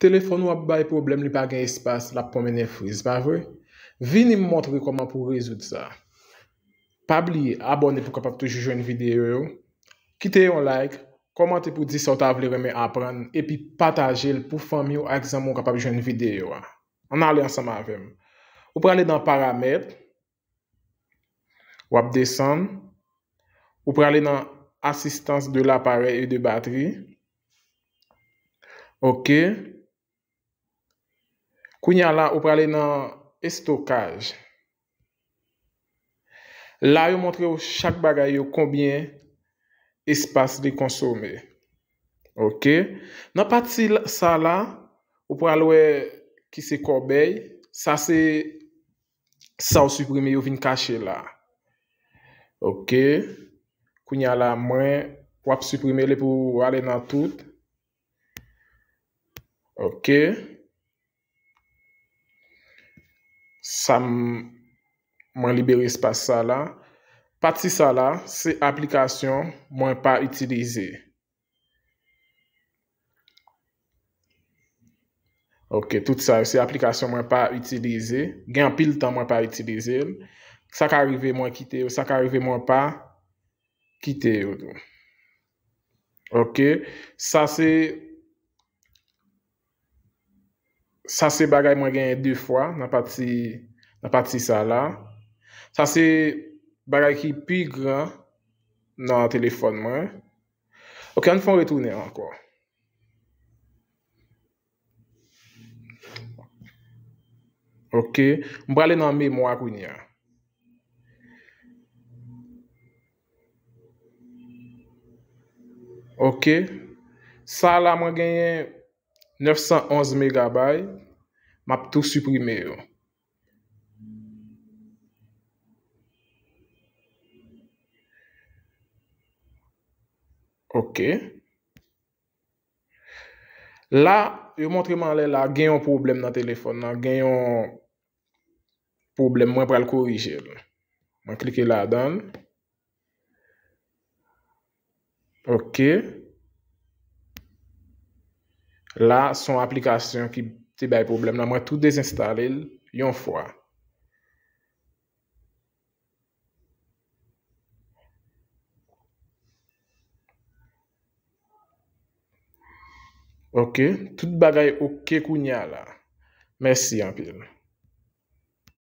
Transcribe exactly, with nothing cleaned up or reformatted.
Telefòn w ap bay pwoblèm, li pa gen espas, l ap konmennen friz, pa vre? Vini m montre kòman pou w rezoud sa. Pa bliye abòne pou w kapab toujou jwenn videyo yo. Kite yon like, kòmante pou di sa w ta vle renmen aprann, epi pataje l pou fanmi w ak zanmi w kapab jwenn videyo a. Ann ale ansanm avè m. Ou prale nan paramèt, w ap desann, ou prale nan assistance de l'appareil et de batterie. Ok. Kounye a la, ou prale nan estokaj. La, yo montre w chak bagay yo, konbyen espas li konsome. Ok. Nan pati la- sa la, ou pral wè ki se kòbèy. Sa se sa w siprime yo vin kache la. Ok. Kounye a la, mwen, w ap siprime li pou w ale nan tout. Ok. Sa m- mwen libere espas sa la. Pati sa la, se aplikasyon mwen pa itilize. Ok, tout sa yo se aplikasyon mwen pa itilize. Gen anpil tan mwen pa itilize l. Sa ka rive mwen kite yo, sa ka rive mwen pa kite yo tou. Ok, sa se sa se bagay mwen genyen de fwa nan pati nan pati sa la. Sa se bagay ki pi gran nan telefòn mwen. Ok, ann fè yon retounen ankò. Ok, m prale nan memwa kounye a. Ok, sa la mwen genyen nèf san onz megabay, m ap tou siprime yo. Ok. La, yo montre m anlè la, gen yon pwoblèm nan telefòn nan, gen yon pwoblèm, mwen pral korije l. Mwen klike ladan l. Ok. La, se yon aplikasyon ki te bay pwoblèm nan. Mwen tou dezenstale l yon fwa. Ok, tout bagay ok kounye a la. Mèsi anpil.